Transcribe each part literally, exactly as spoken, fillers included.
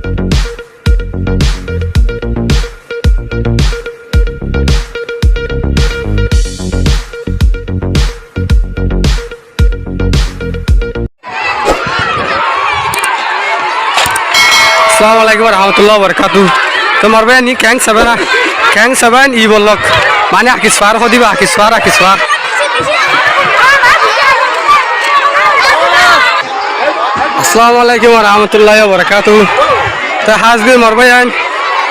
Assalamu alaikum warahmatullahi wabarakatuh. Tóu mor bái, iín Keng Seven, Keng Seven ibor lok. Mane Akis Far hodiba, Akis Far, Akis Far. Assalamu alaikum warahmatullahi wabarakatuh. Te hás gorí mor bái ain,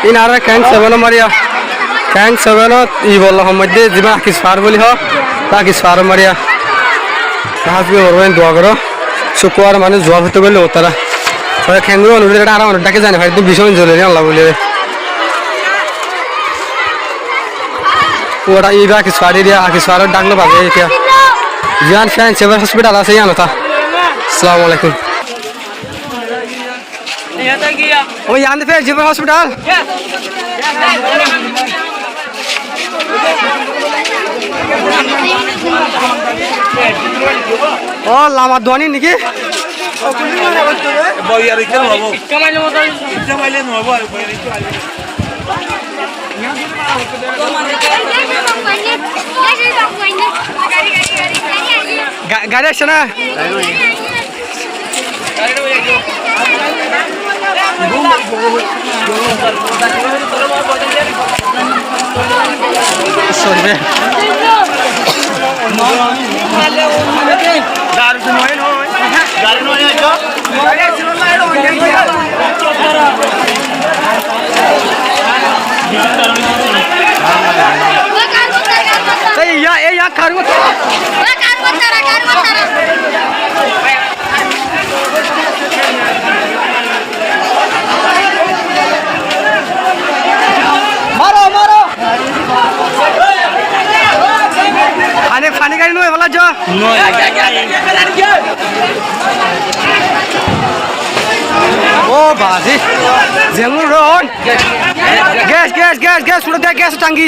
iín añára Keng Seven mariya. Keng Seven ibor lok hommódde ziba Akis Far buli hoó, te Akis Far mariya. Te hás gorí mor bái ain dua goró. Cúkkuwar mane zuwa foitto goille óttara. Tói kenguru onur dere añára onur dháke zani fari, bicói zolori Allah buli. Uwara iba Akis Far eriya, Akis Far or dhak loi bazai etiya. Ziyan Fenc Siver hospital asé, iyan ota. Assalamu alaikum. Ó, iyan de Fenc Siver hospital. Ó, lamar duani niki? Ga-, gari aiccé na? Ei, ya, ei, ya, karu. Maro, maro. Fani, fani gari no, ebola jo. Ó bazi, zengun ron. Gas, gas, gas, gas, uçá de, gas tanki.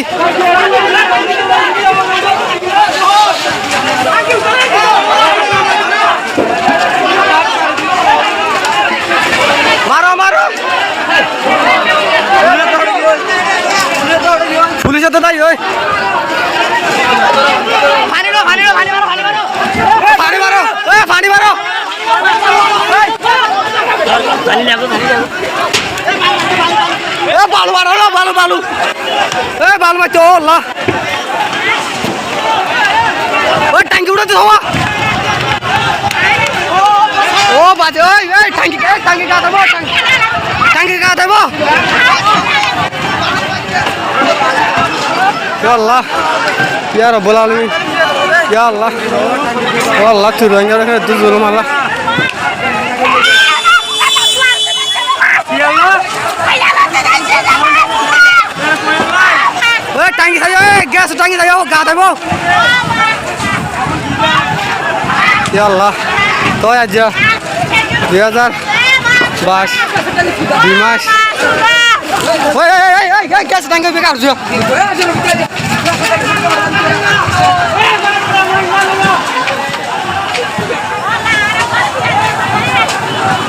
Maro, maro. Pulis ot dai, oi. Fani maro, fani maro, fani maro, fani maro. Fani maro, e, fani maro. E, balu maro, balu, balu. E, balu maro, Allah. Oi, tanki uçá de, ó. Ó bazi, oi, oi, tanki, oi, tanki gat óibo, tanki, tanki gat óibo. Ya Allah, ya Rabbul Alamin, ya Allah, ya Allah, tui Rohingya re du zulum Allah. Oi, tanki saiyó, e, gas tanki saiyó, gat óibo. Ya Allah, toi aijja dui házar bais, dui mac. Oi, oi, oi, gas tanki bekar óiye.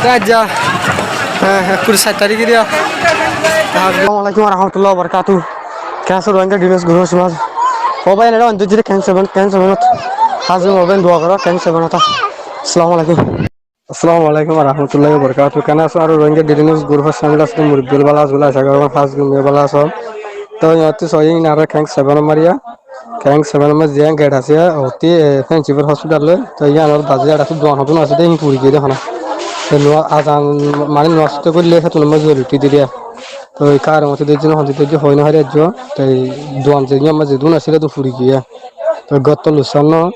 Te aijja, e, e, kuri sair tarík eriya. Assalamu alaikum warahmatullahi wabarakatuh. Keng Seven Rohingya Defense Group or samaj. Ó bái, enera on dujire Keng Seven, Keng Seven ot. Hás gorí mor bái ain dua goró, Keng Seven ot. Assalamu alaikum. Assalamu alaikum warahmatullahi wabarakatuh. Kene asó añárar Rohingya Defense Group or samaj asé, murubbi ókkol bála asó buli acá gorí, hás gorí mor bála asó. Toi iyan ottú sóiyi iyan añára Keng Seven mariya. Keng Seven or maze ziyan gate asé, ottú, e, Fenc Siver hospital loi. Toi iyan or bazi ar asé, duan hodún asé de, iín furi giyé de hona. Toi nuwa azan, mane nuwa sótte goille hétun or maze zoli uthi de de. Toi kar motó de zon hon de de hoi no fare aijjo. Toi duan ze iyan maze zedún asé de furi giyé. Toi gotto lusan no.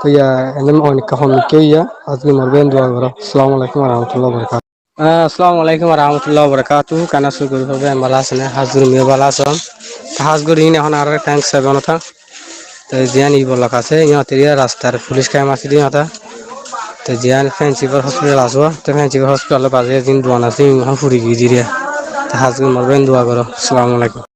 Toi ya, ene onek hom mikká óiye. Hás gorí mor bái ain dua goró. Assalamu alaikum warahmatullahi wabarakatuh. Ah, assalamu alaikum warahmatullahi wabarakatuh. Kene asó group or bái ain, bála asó né? Hás gorí mui bála asó. Te hás gorí iín ehón añárar Keng Seven ot. Te ziyan ibor lok asé, iyan ot eriya rastar pulis kaim asé de iyan ot. Te ziyan Fenc Siver hospital asé, te Fenc Siver hospital or baze ziyan duan asé, iyan ehón furi giyé de eriya. Te hás gorí mor bái ain dua goró. Assalamu alaikum.